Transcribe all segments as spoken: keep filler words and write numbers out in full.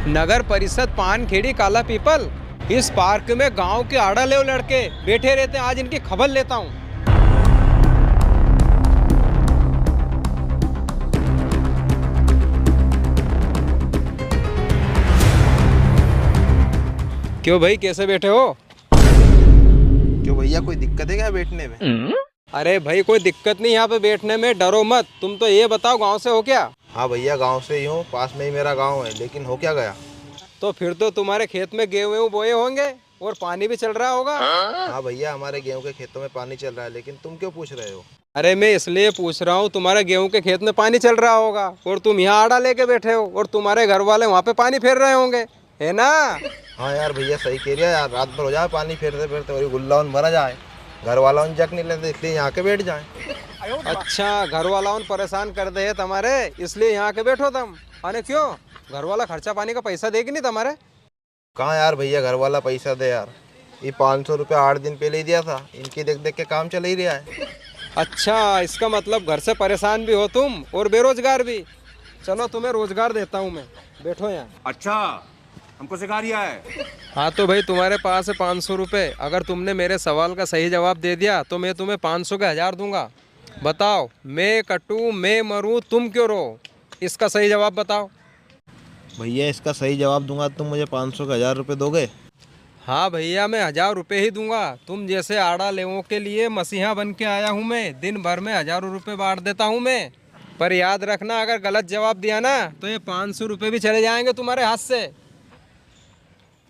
नगर परिषद पान खेड़ी काला पीपल, इस पार्क में गांव के आड़ा लेव लड़के बैठे रहते हैं। आज इनकी खबर लेता हूँ। क्यों भाई, कैसे बैठे हो? क्यों भैया, कोई दिक्कत है क्या बैठने में? अरे भाई, कोई दिक्कत नहीं यहाँ पे बैठने में, डरो मत। तुम तो ये बताओ, गांव से हो क्या? हाँ भैया, गांव से ही हूँ, पास में ही मेरा गांव है, लेकिन हो क्या गया? तो फिर तो तुम्हारे खेत में गेहूं वेहूं बोए होंगे और पानी भी चल रहा होगा। हाँ भैया, हमारे गेहूं के खेतों में पानी चल रहा है, लेकिन तुम क्यों पूछ रहे हो? अरे, मैं इसलिए पूछ रहा हूँ, तुम्हारे गेहूं के खेत में पानी चल रहा होगा और तुम यहाँ आड़ा लेके बैठे हो और तुम्हारे घर वाले वहाँ पे पानी फेर रहे होंगे, है ना? हाँ यार भैया, सही कह रिया यार, रात भर हो जाए पानी फेरते फेरते, और ये गुल्ला उन भरा जाए, घर वाला उन जक नहीं लेते, इसलिए यहाँ के बैठ जाए। अच्छा, घर वाला उन परेशान कर दे है तुम्हारे, इसलिए यहाँ के बैठो तुम। अने क्यों, घर वाला खर्चा पानी का पैसा दे कि नहीं तुम्हारे? कहाँ यार भैया, घर वाला पैसा दे यार, ये पाँच सौ रुपया आठ दिन पहले ही दिया था, इनकी देख देख के काम चल ही रहा है। अच्छा, इसका मतलब घर से परेशान भी हो तुम और बेरोजगार भी। चलो, तुम्हें रोजगार देता हूँ मैं, बैठो यहाँ। अच्छा, हमको सिखा रिया है। हाँ तो भाई, तुम्हारे पास है पाँच सौ रुपये। अगर तुमने मेरे सवाल का सही जवाब दे दिया तो मैं तुम्हें पाँच सौ के हज़ार दूंगा। बताओ, मैं कटूँ, मैं मरूँ, तुम क्यों रो? इसका सही जवाब बताओ। भैया, इसका सही जवाब दूंगा, तुम मुझे पाँच सौ के हज़ार रुपये दोगे? हाँ भैया, मैं हज़ार रुपये ही दूंगा। तुम जैसे आड़ा लेवों के लिए मसीहा बन के आया हूँ मैं। दिन भर में हज़ारों रुपये बांट देता हूँ मैं। पर याद रखना, अगर गलत जवाब दिया ना, तो ये पाँच सौ रुपये भी चले जाएंगे तुम्हारे हाथ से।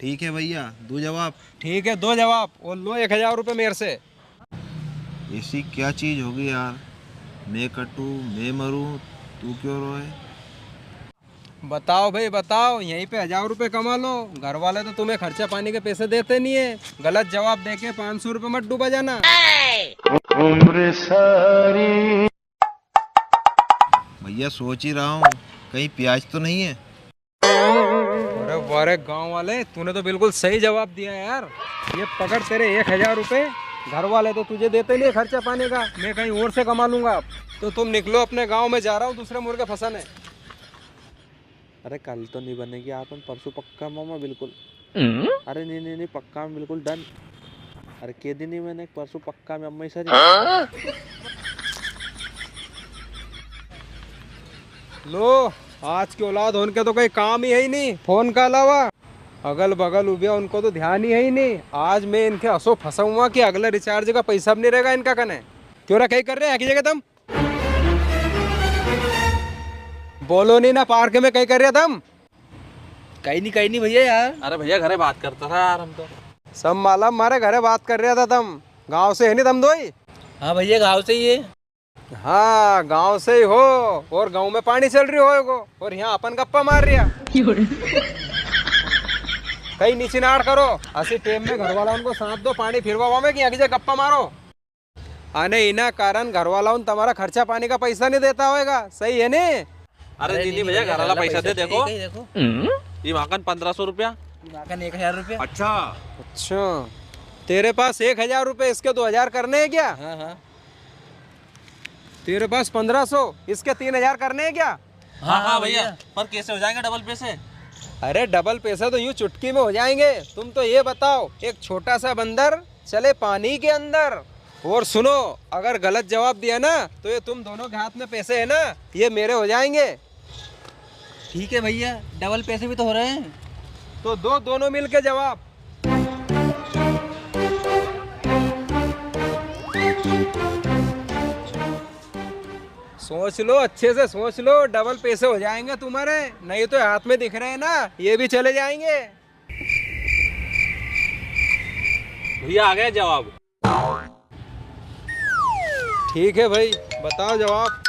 ठीक है भैया, दो जवाब। ठीक है, दो जवाब, और लो एक हज़ार रुपये मेरे से। ऐसी क्या चीज होगी यार, मैं कटूं, मैं मरूं, तू क्यों रोए? बताओ भाई, बताओ, यहीं पे हज़ार रुपये कमा लो। घर वाले तो तुम्हें खर्चा पानी के पैसे देते नहीं है। गलत जवाब देके पाँच सौ रुपये मत डूबा जाना। भैया, सोच ही रहा हूँ, कहीं प्याज तो नहीं है? अरे वाह रे गाँव वाले, तूने तो बिल्कुल सही जवाब दिया यार। ये पकड़ तेरे एक हज़ार रुपये। घर वाले तो तुझे देते नहीं है खर्चा पानी का, मैं कहीं और से कमा लूंगा अब। तो तुम निकलो अपने गाँव में, जा रहा हूँ दूसरे मुर्गे फंसाने। अरे कल तो नहीं बनेगी अपन, परसों पक्का मामा, बिल्कुल। अरे नहीं, नहीं, नहीं, पक्का में बिल्कुल done। अरे कह दी नहीं मैंने, परसों पक्का में अम्मा ही सारी। लो, आज की औलाद होन के तो कोई काम ही है ही नहीं, फोन का अलावा। अगल बगल उबिया उनको तो ध्यान ही है ही नहीं। आज मैं इनके असो फंसाऊंगा कि अगले recharge का पैसा भी नहीं रहेगा इनका कने। क्यों रे, कई कर रहे हैं की जगह तुम? बोलो नहीं ना, पार्क में कई कर रहे तुम? कई नहीं, कई नहीं भैया यार। अरे भैया, घरे बात करता था यार हम तो। सब मालूम, मारे घरे बात कर रहा था तुम। गांव से है नहीं तुम दोई? हाँ भैया, गांव से ही है। हाँ, गांव से ही हो और गांव में पानी चल रही होएगो और यहाँ अपन गप्पा मार रिया। कई नीची नाड़ करो, असी टेम में घर वाला उनको साथ दो, पानी फिरवा में कि यहाँ की जगह गप्पा मारो। अने इना कारण घर वाला उन तुम्हारा खर्चा पानी का पैसा नहीं देता होएगा, सही है नी? अरे अरे नहीं, नहीं नहीं भैया, भैया, घर वाला घर वाला पैसा दे, पैसा दे, देखो। यही देखो। ये माकन पन्द्रह सौ रुपया। ये माकन एक हज़ार रुपया। अच्छा। अच्छा, तेरे पास एक हज़ार रुपये, इसके दो हज़ार करने हैं क्या? हाँ, हाँ। तेरे पास पन्द्रह सौ, इसके तीन हज़ार करने हैं क्या? हाँ, हाँ, हाँ, भैया, भैया। पर कैसे हो जाएंगे डबल पैसे? अरे, डबल पैसे तो यूं चुटकी में हो जाएंगे। तुम तो ये बताओ, एक छोटा सा बंदर चले पानी के अंदर। और सुनो, अगर गलत जवाब दिया ना, तो ये तुम दोनों के हाथ में पैसे है ना, ये मेरे हो जाएंगे। ठीक है भैया, डबल पैसे भी तो हो रहे हैं। तो दो दोनों मिलके जवाब। सोच लो, अच्छे से सोच लो, डबल पैसे हो जाएंगे तुम्हारे, नहीं तो हाथ में दिख रहे हैं ना, ये भी चले जाएंगे। भैया, आ गया जवाब। ठीक है भाई, बताओ जवाब।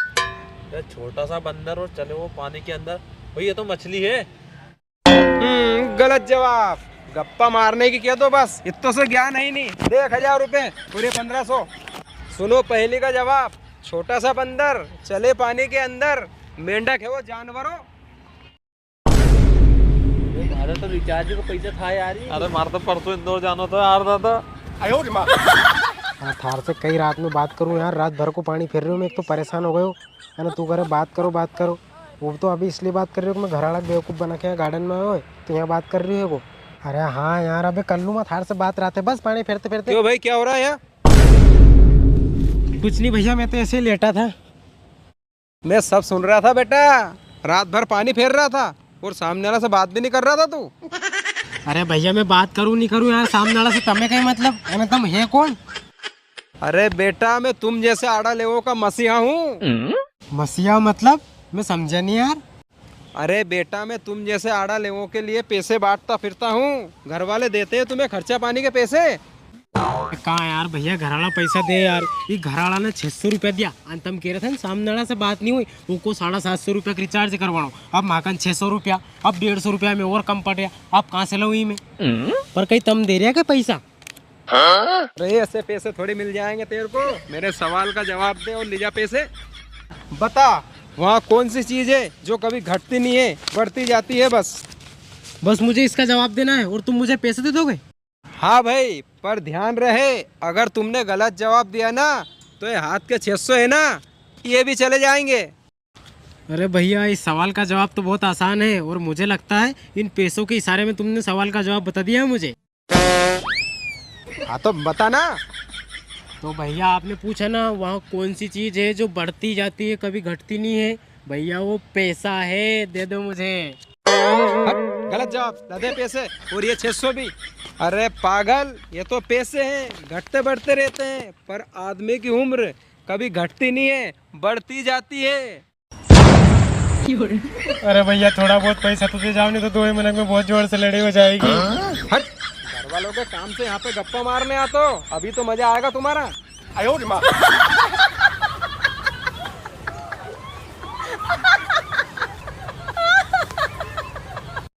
यार, छोटा सा बंदर और चले वो पानी के अंदर। भाई, ये तो मछली है। हम्म, गलत जवाब। गप्पा मारने की कह दो बस, इतनो से ज्ञान है ही नहीं। दे एक हज़ार रुपये और ये पन्द्रह सौ। सुनो पहली का जवाब, छोटा सा बंदर चले पानी के अंदर, मेंढक है वो जानवरों। अरे, म्हारा तो recharge का पैसा था यार ये। अरे, म्हारा तो परसों इंदौर जानो था यार दादा। हाँ, थार से कई रात में बात करूँ यार, रात भर को पानी फिर रही हूँ मैं, एक तो परेशान हो गयो। अने तू करे बात करो, बात करो। वो तो अभी इसलिए बात कर रही हो कि मैं घर वाला बेवकूफ बना के यहाँ गार्डन में आयो है, तो यहाँ बात कर रही हो को? अरे हाँ यार, अबे कर लूँ मैं थार से बात, रात है बस पानी फेरते फेरते। क्यों भाई, क्या हो रहा है यहाँ? कुछ नहीं भैया, मैं तो ऐसे ही लेटा था। मैं सब सुन रहा था बेटा, रात भर पानी फेर रहा था और सामने वाला से बात भी नहीं कर रहा था तू। अरे भैया, मैं बात करूँ नहीं करूँ यार, सामने वाला से तमे कई मतलब? अरे तुम है कौन? अरे बेटा, मैं तुम जैसे आड़ा लेवो का मसीहा हूँ। मसीहा मतलब? मैं समझा नहीं यार। अरे बेटा, मैं तुम जैसे आड़ा लेवों के लिए पैसे बांटता फिरता हूँ। घर वाले देते हैं तुम्हें खर्चा पानी के पैसे। कहाँ यार भैया, घर वाला पैसा दे यार। ये घर वाला ने छह सौ रुपया दिया, अन तम कह रहे थे ना, सामने वाला से बात नहीं हुई, उनको साढ़ा सात सौ रुपया का रिचार्ज करवानो। अब माकन छह सौ रुपया, अब डेढ़ सौ रुपया में और कम पड़ रहा, अब कहाँ से लूँ मैं? पर कई तम दे रहा क्या पैसा? अरे, ऐसे पैसे थोड़ी मिल जाएंगे तेरे को। मेरे सवाल का जवाब दे और ले जा पैसे। बता, वहाँ कौन सी चीज है जो कभी घटती नहीं है, बढ़ती जाती है बस? बस मुझे इसका जवाब देना है और तुम मुझे पैसे दे दोगे? हाँ भाई, पर ध्यान रहे, अगर तुमने गलत जवाब दिया ना, तो ये हाथ के छह सौ है ना, ये भी चले जाएंगे। अरे भैया, इस सवाल का जवाब तो बहुत आसान है और मुझे लगता है इन पैसों के इशारे में तुमने सवाल का जवाब बता दिया है मुझे। हाँ, तो बता ना। तो भैया, आपने पूछा ना, वहाँ कौन सी चीज़ है जो बढ़ती जाती है, कभी घटती नहीं है? भैया, वो पैसा है, दे दो मुझे। हट, गलत जवाब। ना दे पैसे, और ये छह सौ भी। अरे पागल, ये तो पैसे हैं, घटते बढ़ते रहते हैं, पर आदमी की उम्र कभी घटती नहीं है, बढ़ती जाती है। अरे भैया, थोड़ा बहुत पैसा तो दे जाओ, नहीं तो दो ही मिनट में बहुत जोर से लड़ाई हो जाएगी। हट, घर वालों के काम से यहाँ पे गप्पा मारने आ तो, अभी तो मजा आएगा तुम्हारा।